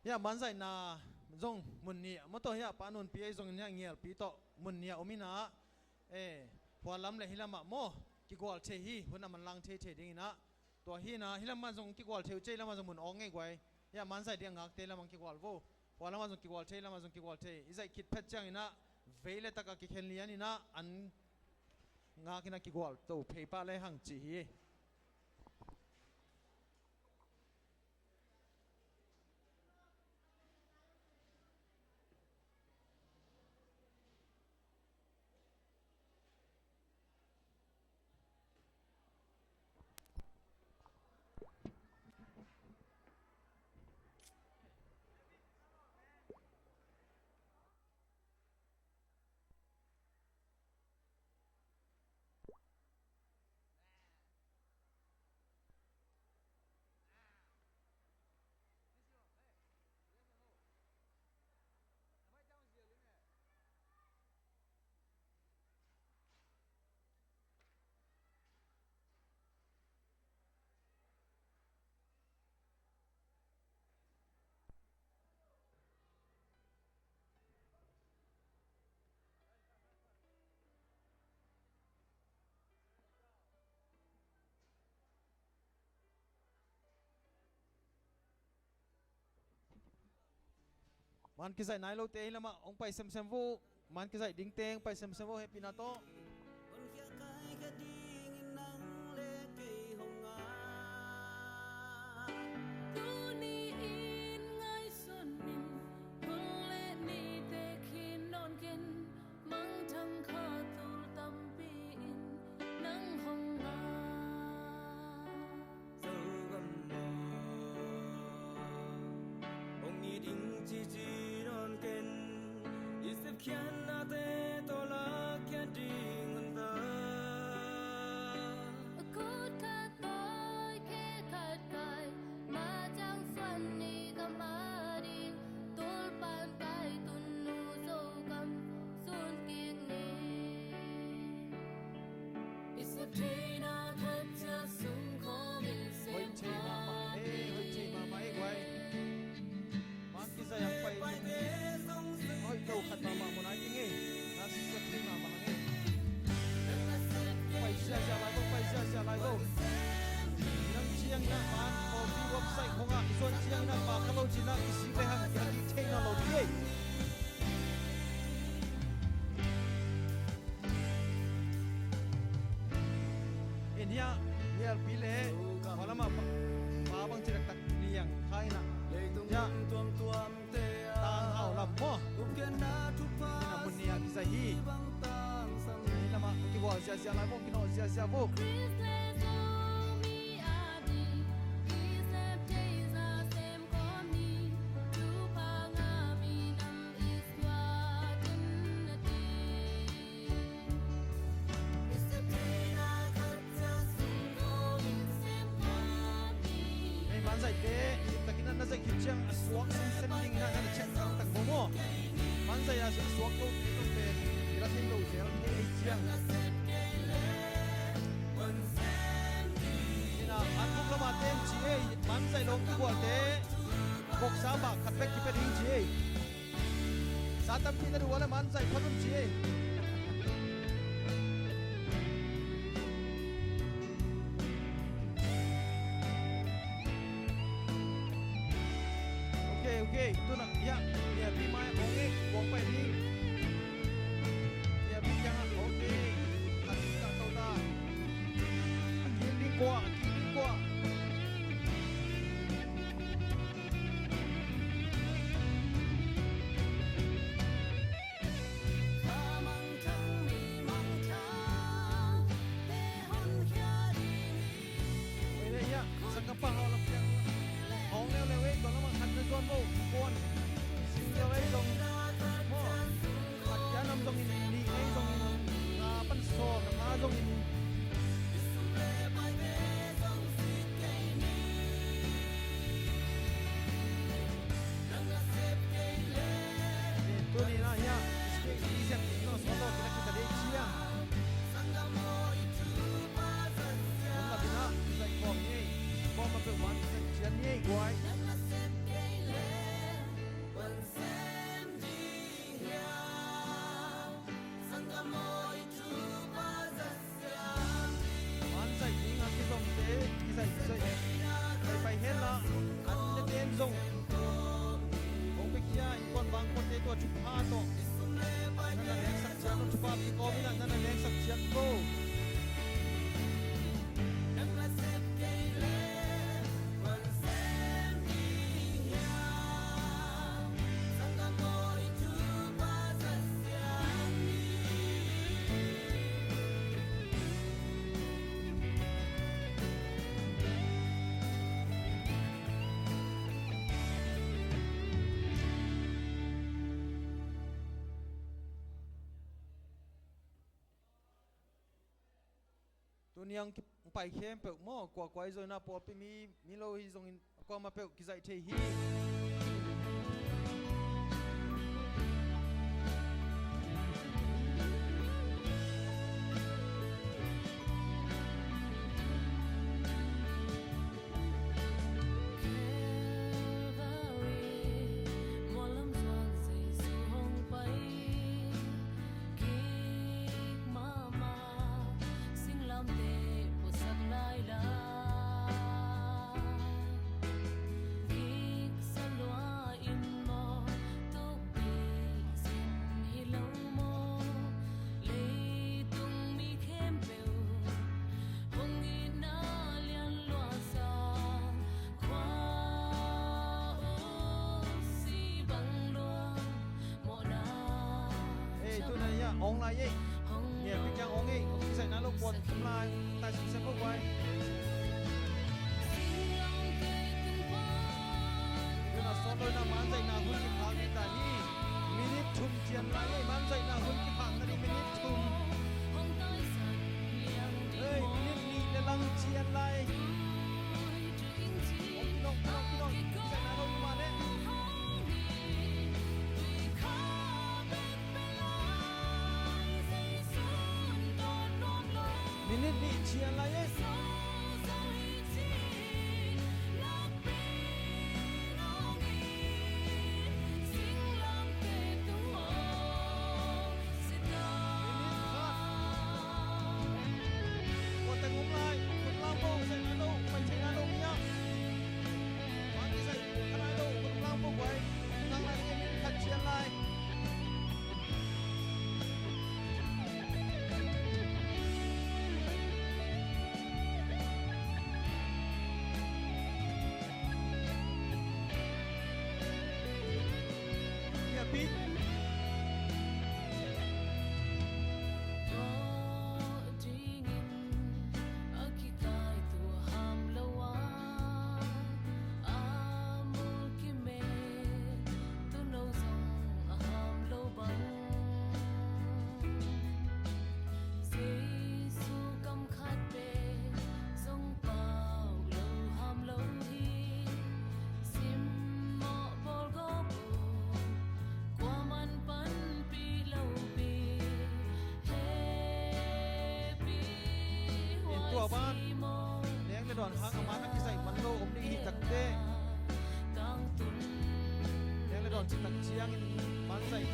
Hiah manzaihna zong mun nih ah maw, tawh hiah Pa Nunpi ahi zongin hiah Ngialpi tawh mun nih ah om ina, eh, hualam le hilamah maw, kigual thei hi, hun a manlang theithei ding ina. Tua hi ina, hilamah zong kigual thei uh, cei lamah zong mun awng ngei guai. Hiah manzaih ding a ngakte lamah kigual vo. Hualamah zong kigual thei, lamah zong kigual thei. I zaih khit phet ciang ina vei le tak a kikhen lian ina an ngak ina kigual to phei pah le hang cih hi. Man kizaih nai lote hih lamah hong pai semsem vo. Man kizaih dingte hong pai semsem vo, hehpihna tawh. Hong khia kai khia dingin nang le kei hong ngah. Tuni-in ngaihsun in, hun le nite khin nawn ken, mangthang kha tul tampi in nang hong ngah. Zogam maw, hong it ing cici nawn ken, i sepkhiatnate tawh lakkhiat ding hun ta. Kut khat tawi, khe khat kai, ma cang suan ni gam a ding, Topa'n kai tun nu Zogam sun kik ni. I sep theihna khat ciat sung khawm in sem. Hoih thei mahmah e, hoih thei mahmah e guai. Man kizaih a pai hoih lo khat mahmah maw, nai ding e. Na sep thei mahmah e. Pai ziahziah lai vo, pai ziahziah lai vo. Nang ciangin ah man pawlpi website khawngah i zuan ciangin ah pha kha lo cin ah i sik le hang a kik thei nawn lo ding e. In hiah, hiah pi le, khualamah pa, pa bang ci taktak liang kha in ah. Hiah, tang hau lam maw. Hih lamah kizaih hi. Hih lamah kibual ziahziah lai maw, kinawh ziahziah vo. Ei, manzaihte, takin na zaih khit ciang a suak semsem ding na, na check taktak maw. Manzaih a suak lo, lo pen, i la thei lo zel, ei ciang. Ina, an buk lamah tem ci ei, manzaih lo kibualte, boksa mah khat bek kipia ding ci ei. Sa tampi na duh a le manzaih phat un ci ei. Ok, ok. Tuna, ya, ya, pi mai, ok, kong pai ni. Ya, pi kiang, ok. A pi kiang tau ta. A kim ding kua, a kim ding kua. Ei, ei, ya, sangkam pa hau lam piang. Hong leuleu ei, tua lamah khat na zuan vo, kuan. Single ei zong, maw. Khat kia nam zongin, nih ei zongin, nga pan sawm, na pha zongin. Tuni na hiah, i siam ding lo, solo, kina kita dei ciang. Hun la bina, zai kawm ni, kawm a peuh man, zai cian ni, guai. Manzaih ding a kizomte, kizai, kizai, pai, pai hen la, an tete in zong. Kong pekia, innkuan vangkuante tua thupha tawh. Nana lengsak ciat un thupha pi kawm in ah, nana lengsak ciat ko. Tuni ang ki-, pai khempeuh maw, kuakua i zawina pawlpi mi, mi lo hi zongin, a kuamah peuh kizaih thei hi. Calvary muallam zuan Jesu hong pai kik mahmah, singlamteh puaksak lailai, kiksa Ong lai ei. Ngiat pi kiang ong ei. Ong kizaihna lo puan om lai. Tai sim sem lo guai. Tuna sawt lo na man zaihna hun kiphak ni ta hi. Minit thum cian lai ei. Man zaihna hun kiphak ta ni minit thum. Ei, minit nih le lang cian lai. Ong kinong, kinong, kinong. Kizaihna lo ni ma le. Minit nih cian lai ei. Minit khat. Kua teng om lai. Khut lam bo, zaihna lo, pai theihna lo mi ah. Mah kizaih kha nai lo, khut lam bo guai. Nang lai minit khat cian lai. Ia pi. Dingin a kikaitu a ham lo a, a mul kimet tuuno zong a ham lo bang. Jesu kam khat pen zong pau lo ham lo hi. Simmawh bawl gawp uh, kuaman panpih lopi. Tua ban leng le dawn hang a man a kizaih man lo om ding hi takte. Leng le dawn cih tak ciangin man zaih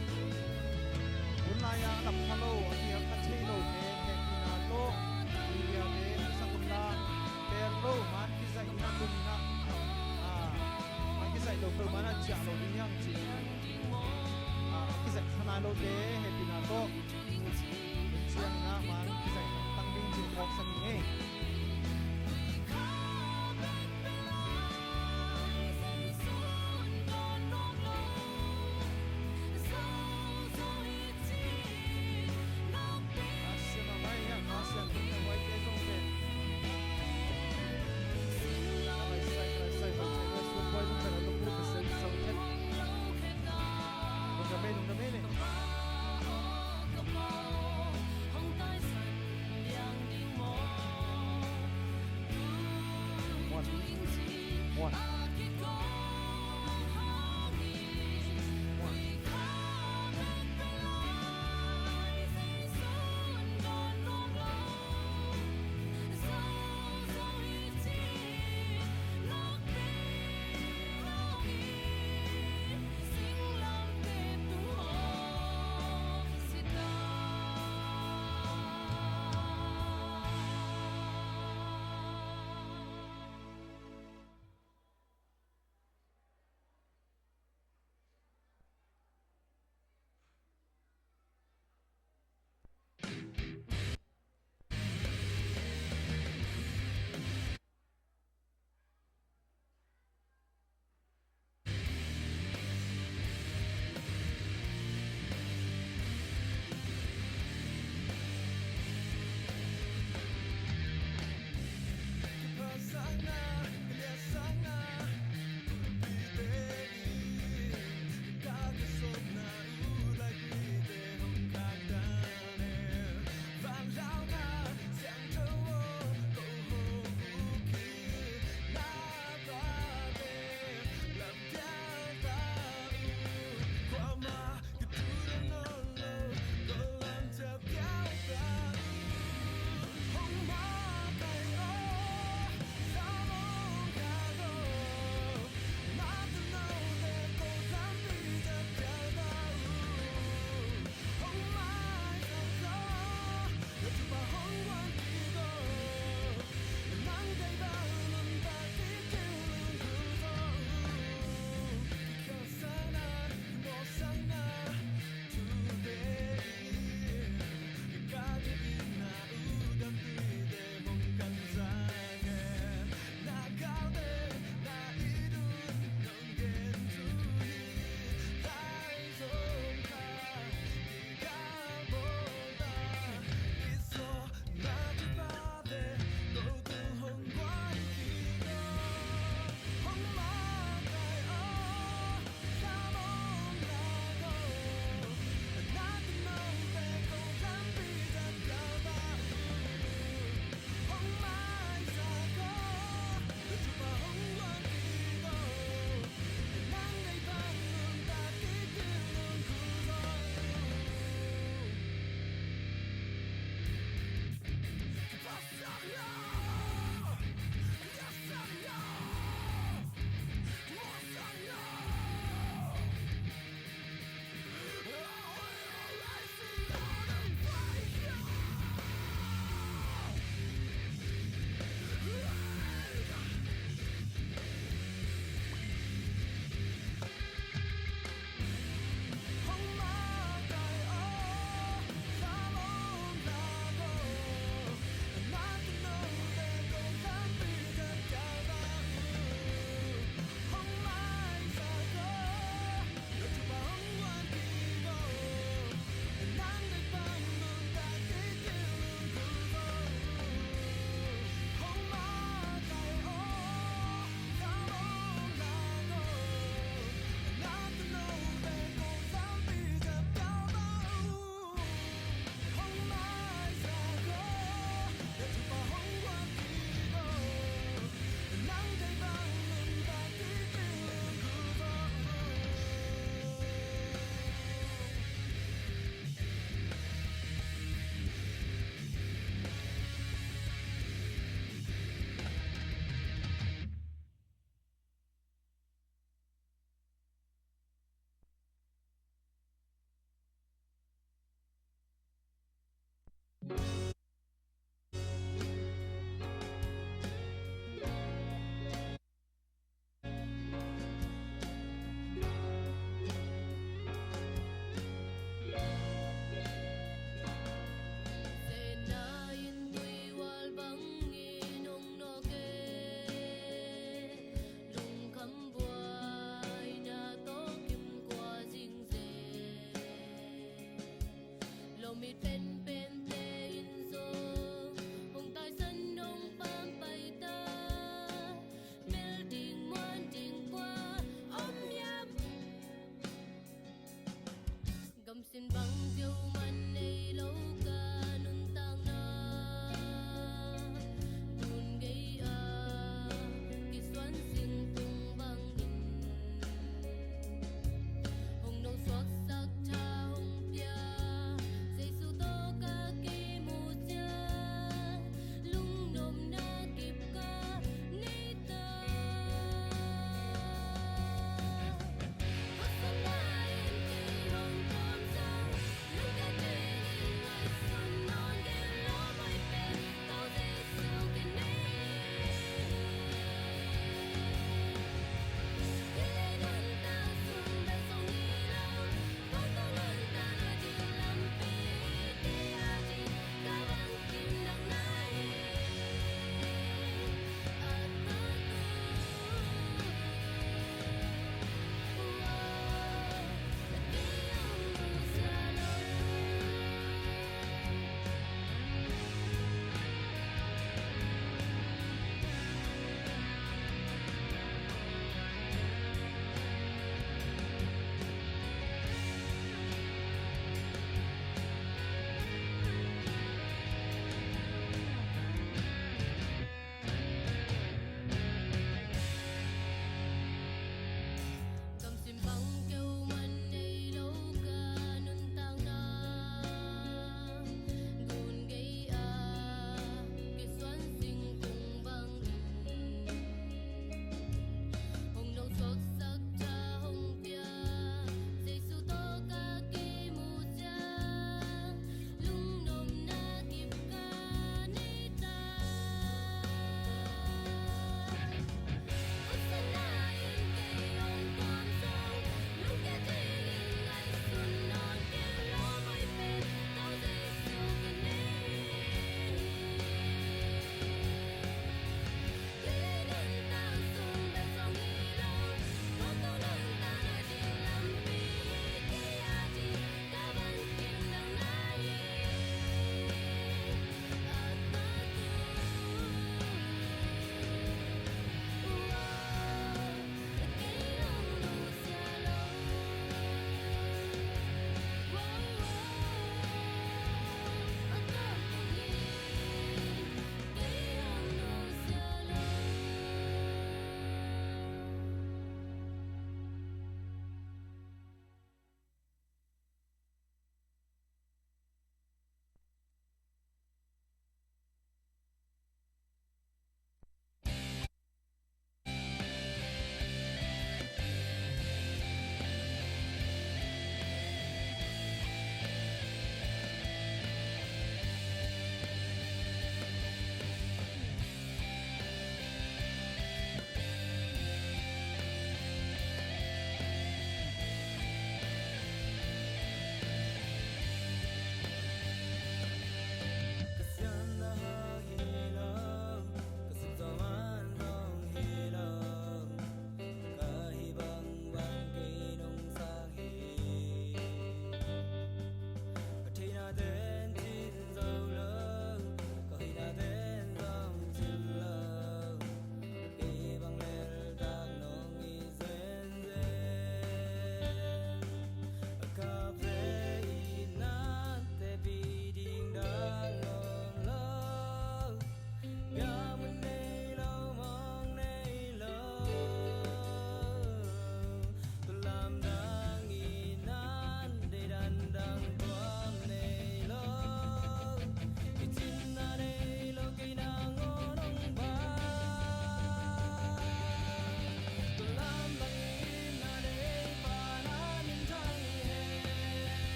hun lai-ah a lam kha lo, a kiang kha thei lote hehpihna tawh media te a sak un la, tel lo man kizaih na tun na, a, man kizaih lo peuhmah na ciah lo ding hiang cih, a, kizaih kha nai lote hehpihna tawh. Ciang na man kizaih tang ding cih phawksak ing ei.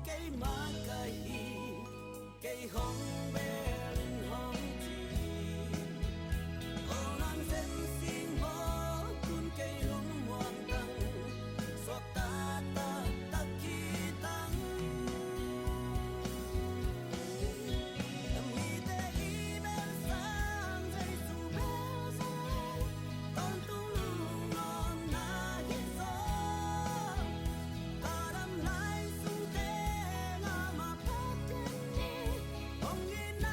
Keimah ka hi, kei hong bel in hong ci. Ol nang zen sing maw, tun kei hong muang tang. Suakta taktak hi tang. Mite i bel sang Jesu bel sang. Tawntung lungnuamna hi zaw. Ka dam lai sung teng amah Pathian ni. Hong itna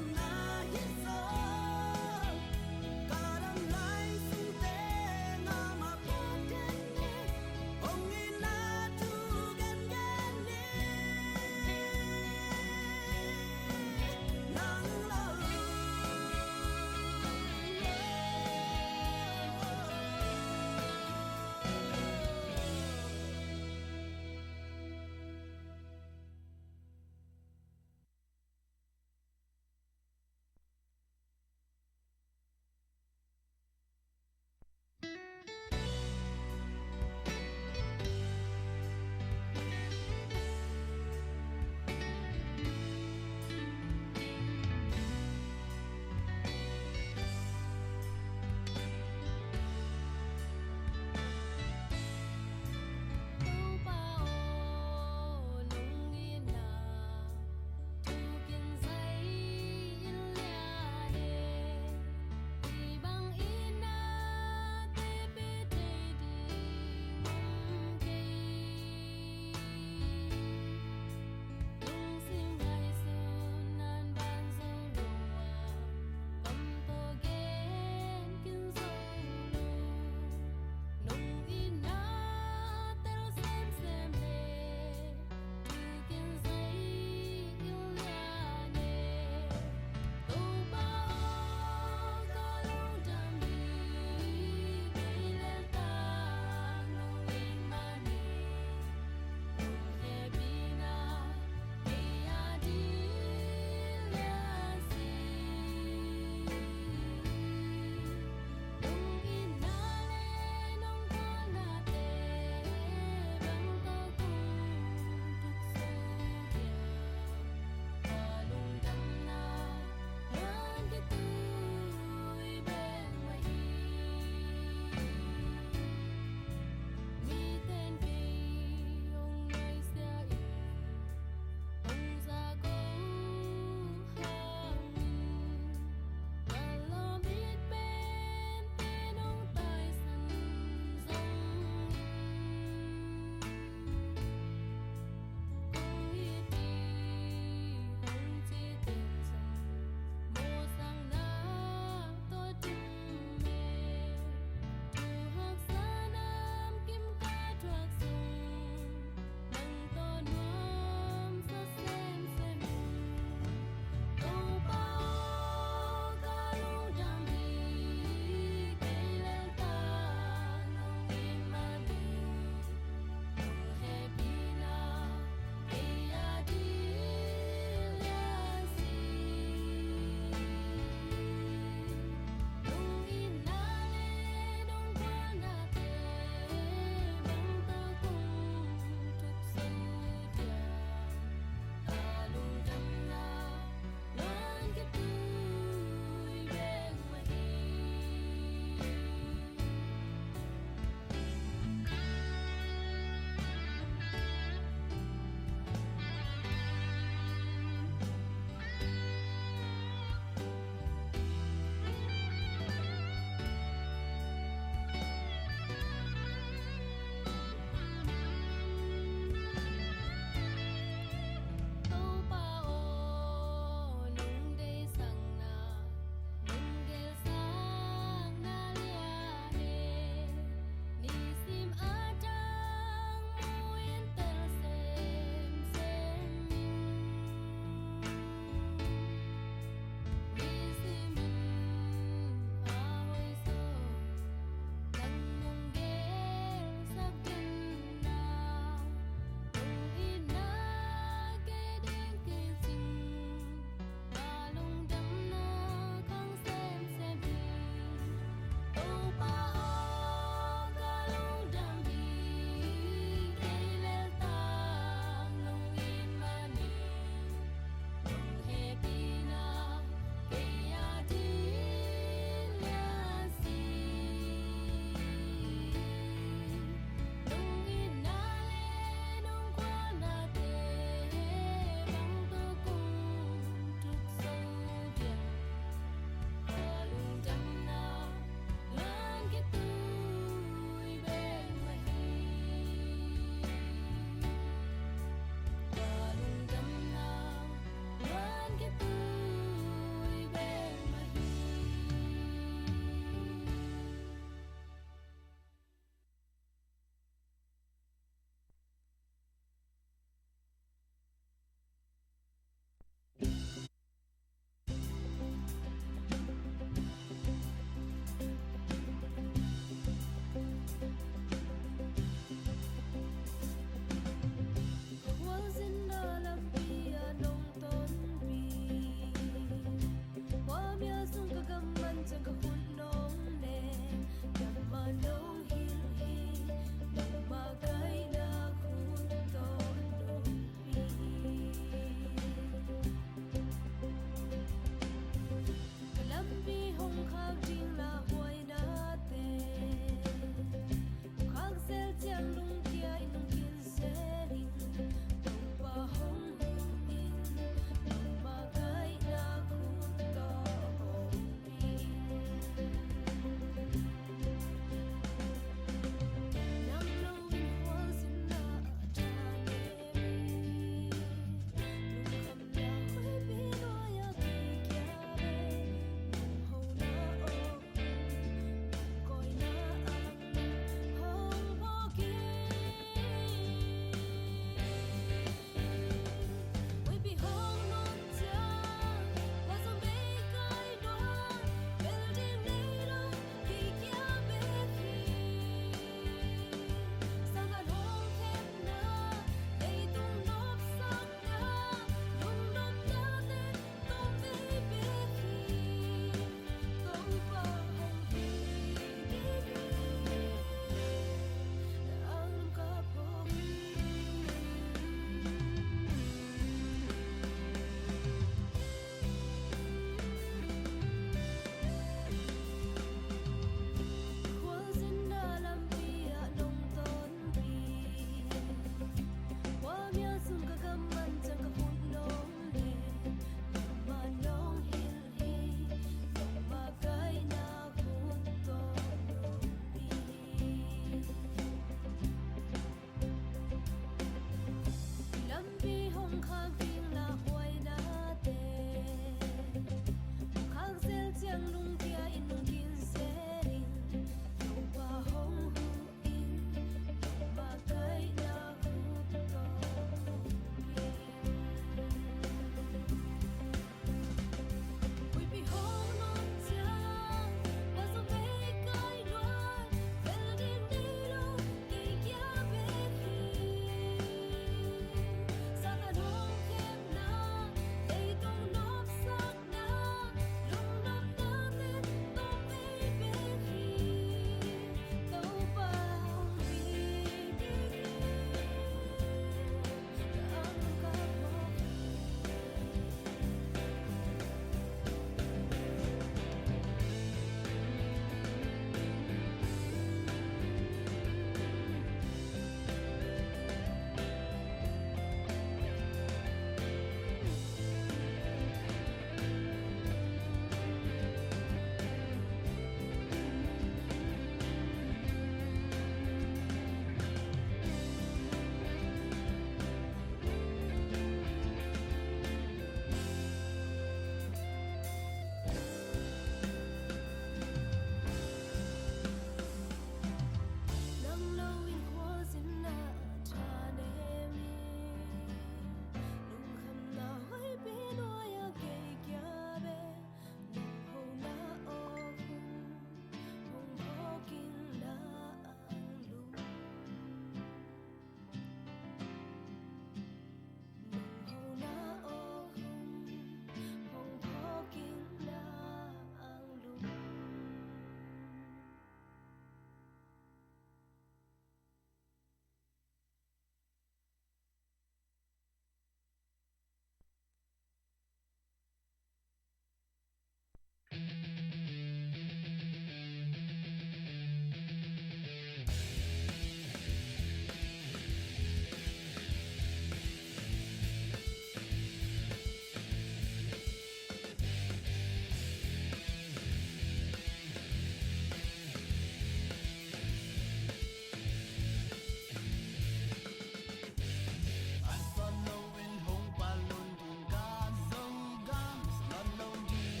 An sawt lo in hong palun ding ka Zogam, sawt lo ding.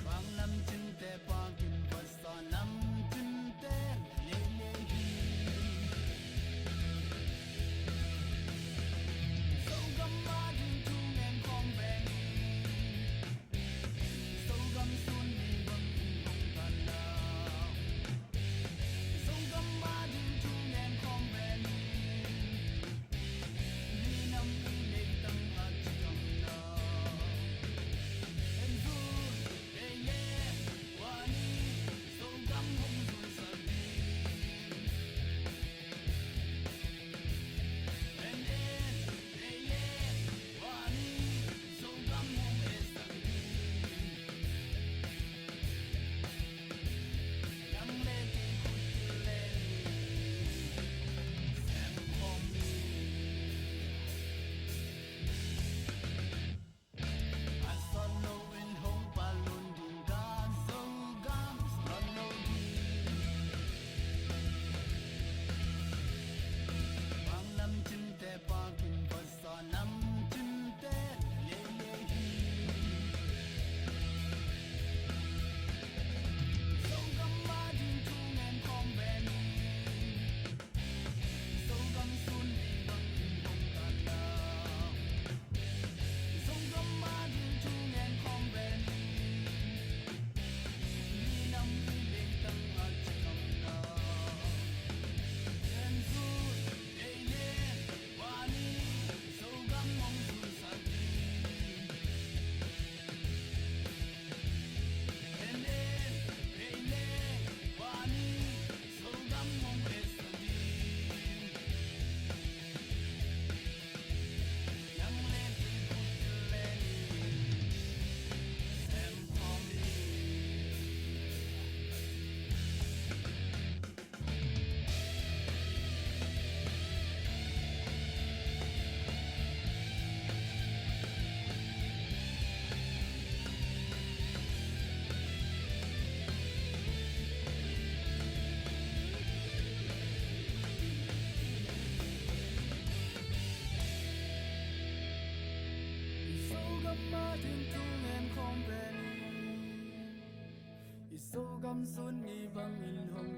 Bang lam cinte pakin pasa lam cinte lele hi. Zogam ma ding thu ngen khawm ve ni. Zogam sun ni bang in hong tan na. Zogam ma ding thu ngen khawm ve ni. Minam i leitang a ci gam na. En zu, ei le, wa ni, Zogam hong zun sa ni. I Zogam sun ni bangin hong